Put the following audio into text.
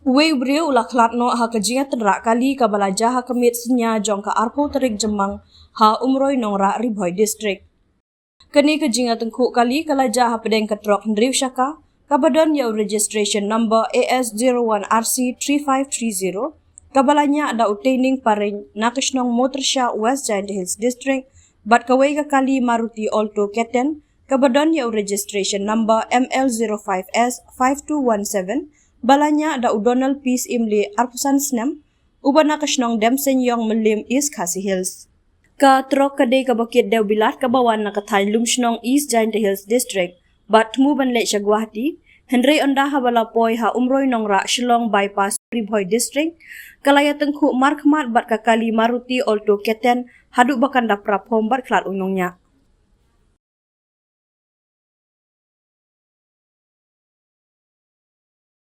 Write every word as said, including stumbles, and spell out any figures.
Uwei u briew u la khlad noh ha ka jingïatynrah kali kaba la jia ha ka miet synñia jong ka arphew tarik Jymmang ha Umroi Nongrah, Ri Bhoi District. Kane ka jingïatyngkhuh kali ka la jia hapdeng ka trok hynriew shaka kaba don ïa u registration number A S zero one R C three five three zero, kaba la ñiah da u Teining Pareñ na ka shnong Motrsia, West Jaintia Hills District, bad kawei ka kali Maruti Alto K ten kaba don ïa u registration number M L zero five S five two one seven, ba la ñiah da u Donald P Syiemlieh, arphew san snem, uba na ka shnong Demseñiong, Mylliem, East Khasi Hills. Ka trok ka dei kaba kit dewbilat kaba wan na ka thaiñ Lumshnong, East Jaintia Hills District, bad thmu ban leit sha Guwahati, hynrei ynda haba la poi ha Umroi Nongrah, Shillong Bypass, Ri Bhoi District, ka la ïatyngkhuh markhmat bad ka kali Maruti Alto K ten haduh ba kan da praphom bad khlad u nongñiah.